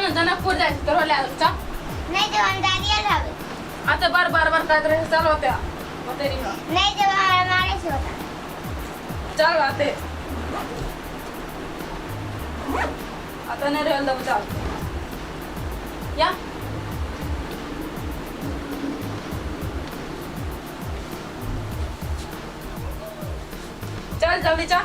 चल ने जनकपुर जाइ छी तोरो लए चल। नहीं जब हम दादी रहबे। आ तऽ बार बार बार करैत रहै चल ओते ओते रहिह। नहीं जब हमरा मारे छै ओता। चल ओते अतऽ नहि रहल देबौ चल या। चल जल्दी चल।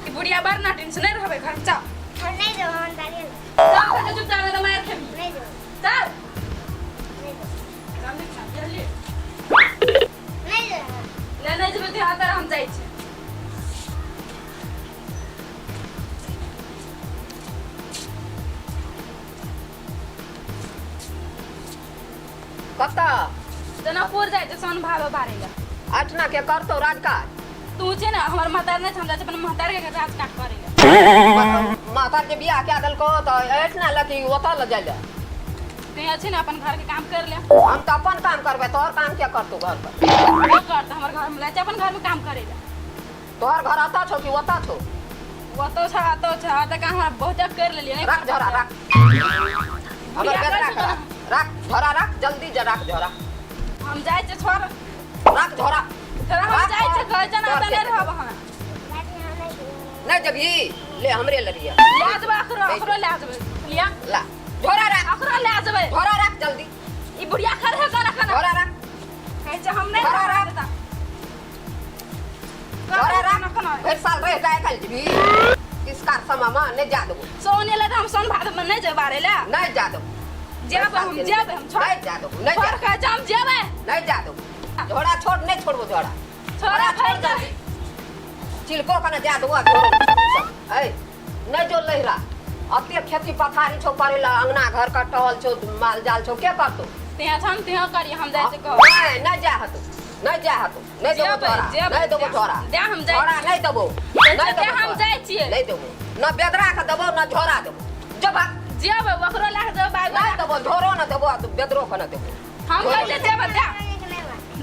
ई बुढ़िया बड़ नाटिन से नहि रहबै घर में चल। हम नहीं जब हम दादी रहबे। चल खा चुपचाप नहीं तो मार खेबी। नहीं जब। चल नहीं जब। जल्दी खा जल्दी। नहीं जब। ले नहीं जेबै तऽ हाथ हम जाइ छी। कतऽ? जनकपुर जाइ छै सोन भादो बारै लए। अठना के करतौ राजकाज? तू छै ने हमर महतार नहि छै, हम जाइ छी अपन महतार के राजकाज करै लए। माता के बियाह कए देलको तऽ एठना लए कि ओतऽ लए जाइ लए? तू छै ने अपन घर के काम कर ले। हम तऽ अपन काम करबै, तोहर काम के करतौ घर पर? ओ करतौ हमर घर में ले छै अपन घर में काम करै लए। तोहर घर अतऽ छौ कि ओतऽ छौ? ओतौ छै अतौ छै, अतऽ काम हमरा बहुते कर लेलियै नहि। राख झोरा राख। हमर बुढ़िया बेदरा कर के राख राख झोरा राख जल्दी जे राख झोरा। हम जाइ छियै छोड़। राख झोरा। तोरा हम राख जाइ छियै घर जना तोहर अतऽ के नहि रहब हम। दादी हम नहीं जब। नहि जेबही? ले हमरे लड़िया। लए जेबै अकरो अकरो लए जेबै लिया। ला झोरा राख। अकरो लए जेबै। झोरा राख जल्दी। ई बुढ़िया खर है कना कना। झोरा राख। कहै छै हम नहि झोरा रहब राख। एतऽ। झोरा राख। कना कना। भरि साल रहि जाय काल्हि जेबही इसका समय में नहि जा देबो। सोने लए तऽ हम सोन भादो में नहि जेबै बारै लए। नहि जा देबो। जेबै हम जेबै हम छोड़। नहि जा देबो नहि छोड़ जा। कहै छै हम जेबै। नहि जा देबो झोरा छोड़ नहि छोड़बो झोरा। छोड़ा छोड़ फेर जल्दी। चिलको कने जा देबो आ झोरो ऐ नहि जो लहिरा अते खेती पथारी छौ करे ला अंगना घर का टहल छौ माल जाल छौ के करतौ? तिहाँ छन तिहाँ करी हम जाइ छियै कह। नहि नहि जा हतो नहि जा हतो नहि देबो जेबै, झोरा। जेबै, नहि देबो झोरा। दे हम जाइ झोरा छियै। नहि देबो। कहै नहि छै, दे देबो हम झोरा। जाइ छियै। नहि देबो न बेदरा के देबो न झोरा देबो जो भाग। जेबै ओकरो लए कऽ जेबै बाइक। नहि देबो झोरो न देबो आ बेदरो के न देबो। हम कहै छियै जेबै दे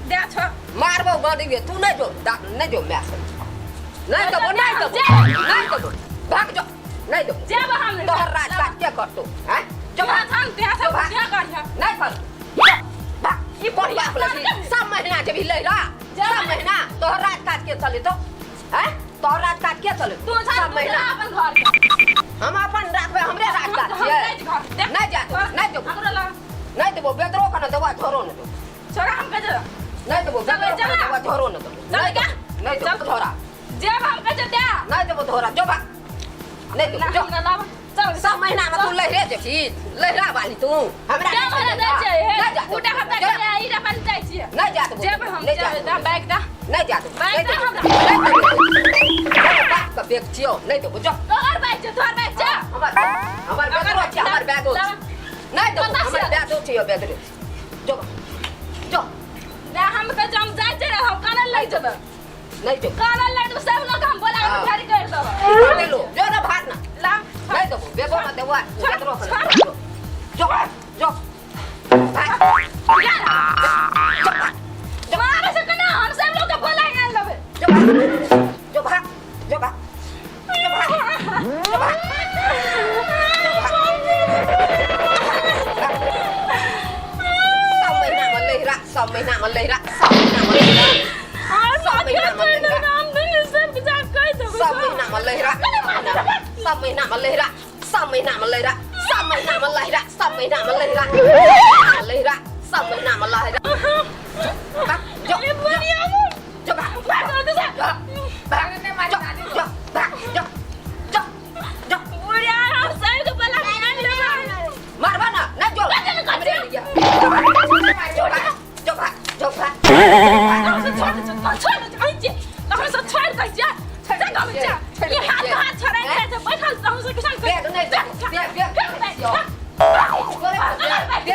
दे छो। मारबो मारिबे तू नहि जो नहि जो my से नहि देबो नहि देबो नहि देबो भाग जो नहीं देबो। जेबै हम नहि। तोहर राज काज के करतौ हैं? जो तिहाँ भाग। छन तिहाँ जो छन भाग। तिहाँ करिहे। नहीं कर भाग। ई कोन बाप लगी सब महीना जेबही लहिरा सब महीना तोहर राज काज के चलेतौ हैं? तोहर राज काज के चलेतौ तू छन सब तू महीना? चला अपन घर के। हम अपन राखबै हमरे राज काज हम छियै। जाइ छी घर दे। नहीं जा देबो नहीं देबो। अकरो लए। नहीं देबो बेदरो के न देबो आ झोरो न देबो। छोड़ा हम कहै छियै। नहीं देबो चल, बेदरो के न चल। देबो आ झोरो न देबो। चल नहीं गा। देबो नहीं देबो चल। झोरा। जेब हम कहै छियै दे। नहीं देबो झोरा जो भाग नहीं देबो ना जो। हमरा लाब चल। सब महीना में तू लहरे जेबही लहरा वाली तू हमरा क्या नहीं महीना चलेगा। जाइ छियै हे नहीं जा देबो। उठा खता जो। के ई अपन जाइ छियै। नहीं जा देबो जेबै हम नहीं जा जेबै देबो। दा बाइक दा। नहीं जा देबो बाइक नहीं दा देबो। हमरा। नहीं देबो बाप के बेग छियौ नहीं देबो जो। तोहर बाइक छै तोहर बाइक छै। हमर हमर बेदरो छै हमर बैगो छै। नहीं देबो कतऽ हमर छै? बैगो छै बेदरो जो जो। ना हम कहै छियै हम जाइ छियै ने हम कानल लागि जेबै। नहीं जो। कानल लागि जेबै सब लोग हम बोला के हाँ। घर कर देबै। ले लो जो ना भाग ना। ला। नहीं देबो बेगो ना देबो छोड़, बेदरो के छोड़। ना जो जो भाग। जा ना। मारे से कना हम सब लोग के बोला के लेबै। जो भाग जो भाग जो भाग जो भाग जो भाग सब महीना में लहिरा सब महीना में लहिरा सब महीना में लहिरा और सब महीना में लहिरा नाम दुनु सब के जा कहि देबै। सब महीना में लहिरा सब महीना में लहिरा सब महीना में लहिरा सब महीना में लहिरा सब महीना में लहिरा लहिरा सब महीना में लहिरा भाग जो ए बुढ़िया जो भाग भाग दे जो भाग जो जो भाग जो जो जो। बुढ़िया हम सब के बोला के आनि लेबै। मारबा ना नहीं जो कथी ने हमरे कथी? लिया जो भाग जो भाग जो भाग। हम सब छोड़ दे छोड़ दे कहै छियै हम सब छोड़ दै छियै छोड़ दे छियै ई हाथ हाथ छोड़ै छै बैठल हम सब किसान बैग नहीं देबो बैग बैग तोरे बैग बैग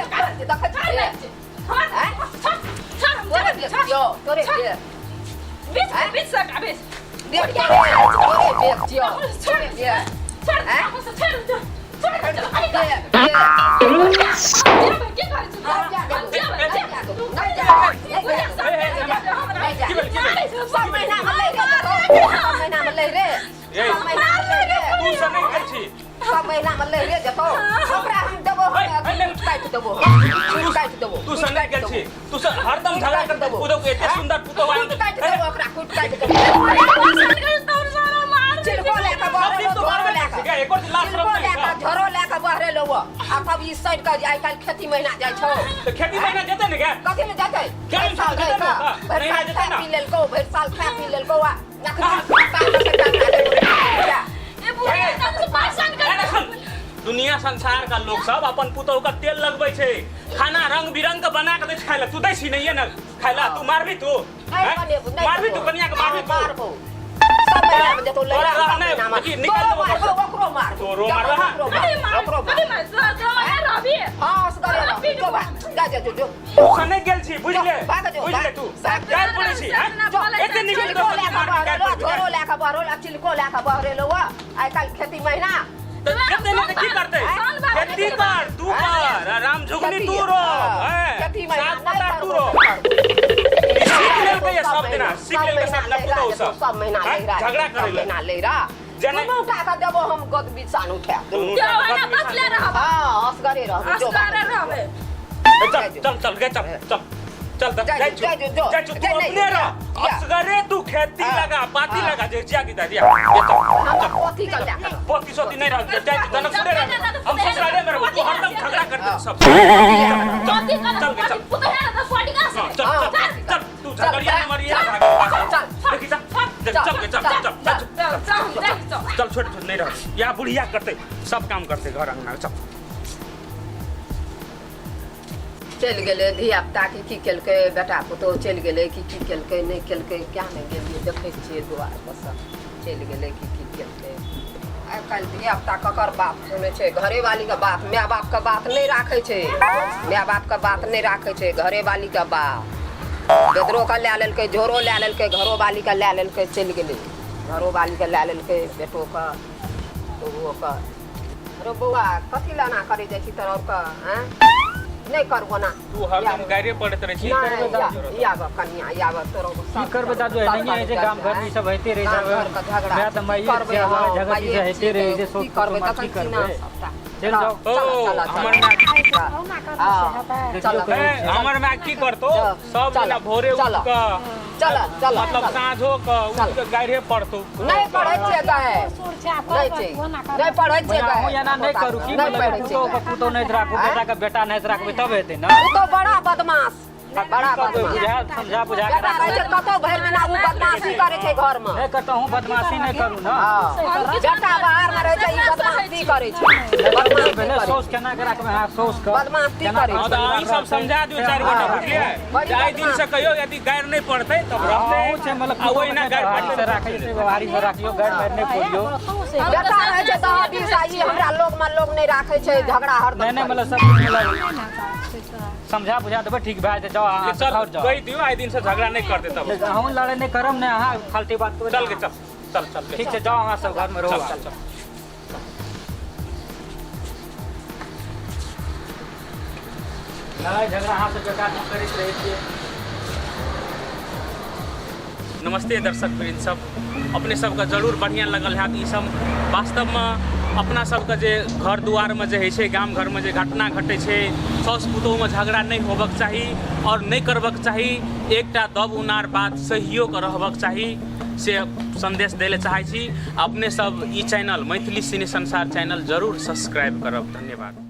देखै छियै तोरे बैग छियौ तोरे बैग बीच बीच से बीच बैग तोरे तोरे बैग छियौ तोरे बैग छोड़ हम सब छोड़ दे छोड़ दे बैग बैग की करै छी नहीं जा नहीं जा सब महीना में ले रे सब महीना में ले रे सब महीना में ले रे तू सब नहि खाइ छी। सब महीना में लहरे जेतौ ओकरा हम देबो हम ऐ, ऐ, ले। कूट काटि देबो हम कूट काटि देबो तू सनक गेल छी तू सब हरदम झगड़ा करते पुतोह के एते सुंदर पुतोह कूट काटि देबो ओकरा कूट काटि देबो चिलको लए कऽ सब बहरेलो दिन तो झोरो मारबे लए करै कऽ छै एको दिन लाज चिलको शरम लए नहि कऽ छै झोरो लए कऽ बहरेलो आ तब ई सड़ि कऽ आइ काल्हि खेती महीना जाइ छौ तऽ खेती महीना जेतै ने गे कथी ले जेतै क्या भरि साल जेतै रहि ने? कऽ भरि महीना साल जेतै खा ने? पी लेलकौ भरि साल खा पी लेलकौ आ नखरा दुनिया संसार का लोग सब अपन पुतोह का तेल लगबै छै खाना रंग बिरंग के बना के दै छै खाय ला तू दै छी नहिये ने खाय ला तू मारबी तू नहि हैं? बनेबो, नहि मारबी तू देबो। कनिया के मारबी तू मारबो। सब महीना में जेतौ तोरा लैला, रह सब नहि, महीना में। देखी, निकाल तोरो देबो मारबो, घरसँ। ओकरो मारबो। तोरो मारबो, हाँ। ओकरो मारबो, ओकरो मारबो। हाँ, असगरे रह। जो भाग, जा, जा, जो, जो। तू सने गेल छी बुझले भाग जो, बुझले भाग, तू भाग। गारि पड़ै छी हैं? एते निकल चिलको लए कऽ बहरेलो, झोरो लए कऽ बहरेलो, चिलको लए कऽ बहरेलो, आइ काल्हि खेती महीना तऽ जेतै नहि तऽ की करतै खेती कर तू कर आ राम झुगनी तू रोप हैं? खेती महीना साग पत्ता नहि तू करबो, रोप नहि करबो। सीख लेलकै ये सब दिना सीख लेलकै सब दिना पुतोहु सब सब महीना हैं? लहिरा झगड़ा सब करै लए महीना लहिरा जेना- दुनू टा के देबो हम गद बिछान उठा दुनू टा के गद बिछान। हाँ असगरे रहबो जो ए, चल चल चल गे चल चल चल तऽ जा, जाइ छु जा, जा, जो। जाइ छु तू जा, नहि, अपने रह जा। असगरे तू खेती हाँ, लगा पाती हाँ। लगा जे जिया की दादी ये चल हम पोथी के लए कऽ पोती सोती नहीं रह जाइ छु जनकपुरे रह हम ससुराले में रहबो तू हरदम झगड़ा करते सब चल चल गे चल हाँ, चल चल चल तू झगड़िया नहीं मरिए चल, देखी चल देख, चल गे चल चल चल चल चल छोड़ छोड़ नहीं रह या बुढ़िया करते सब काम करते घर अंगना चल चलि गेलै धियापुता की की केलकै बेटा पुतोहु चलि गेलै की की केलकै नहि केलकै क्या नहि गेलियै देखै छियै दुआर पर सँ चलि गेलै की की केलकै आइ काल्हि धियापुता ककर बात सुनै छै घरेवालीके बात माय बापके बात नहि राखै छै माय बापके बात नहि राखै छै घरेवालीके बात बेदरोके लए लेलकै झोरो लए लेलकै घरोवालीके लए लेलकै चलि गेलै घरोवालीके लए लेलकै बेटोके बौओके रो बौआ कथी लए एना करै जाइ छी तोरा आरके आँय नहि करबो ना तू हरदम गाइरे पड़ैत रहै छी नहि या या कनिया या तोरो की करबै दादू एनाहिए होइ छै गाम घर ई सब होइते रहै छै माय तऽ माइए छियै झगड़ ई सब होइते रहै छै की करबै तखन की की ना करबै सबटा चलि जाउ ओ हमर माय देखियौ ए, हमर माय की करतो सब दिना भोरे उठ कऽ चल चल मतलब साँझो कऽ उठ कऽ गाइरे पड़तो नहि पढ़ै छियै गाय नहि छै नहि पढ़ै छियै भैया गाय अहूँ एना नहि करू की नहि मतलब पढ़ै पुतोह छियै के पुतोह नहि राखू बेटा के बेटा नहि राखबै तब हेतै ने ओ तो बड़ा बदमाश बड़ा करबै बदमाश बुझा समझा बुझा के बेटा रहै छै कतौ भरि दिना ओ बदमाशी करै छै घरमे नहि कतहु बदमाशी नहि करू ने हँ बेटा बाहरमे रहै छै ई बदमाशी करै छै बदमाशी पहिले करै सोच केना के राखबै अहाँ सोच के बदमाशी केना करै हँ तऽ अहीं सब समझा दियौ चारि गोटा बुझलियै बड़ी जे आइ दिन से कहियौ यदि गारि नहि पड़तै तब रहतै अहूँ छै मतलब आ ओहिना गारि व्यवहारी पड़तै से राखै छै व्यवहारी से राखियौ गारि मारि नहि पड़ियौ बेटा रहै छै दह बीस आ ई हमरा लोगमे लोग नहि राखै छै झगड़ा हरदम नहि नहि करै मतलब सब किछु मतलब समझा बुझा देबै ठीक भए जेतै जाउ अहाँ चल घर जाउ कहि दियौ आइ दिन से झगड़ा नहि करतै तब अहूँ लड़ाइ नहि करब ने अहाँ फालतू बात करबै चल गे चल चल चल ठीक छै जाउ अहाँ सब घरमे रहू चल चल चल लड़ाइ झगड़ा अहाँ सब बेकार करैत रहै छियै। नमस्ते दर्शक वृंद सब, अपने सबके जरूर बढ़िआँ लगल हैत। ई सब वास्तवमे अपना सबके जे घर दुआरमे जे होइ छै, गाम घरमे जे घटना घटै छै, साउस पुतोहुमे झगड़ा नहि होबक चाही आओर नहि करबक चाही। एकटा दब उनार बात सहियो कऽ रहबक चाही, से सन्देश दै लए चाहै छी। अपने सब ई चैनल मैथिली सिने संसार चैनल जरूर सब्सक्राइब करब। धन्यवाद।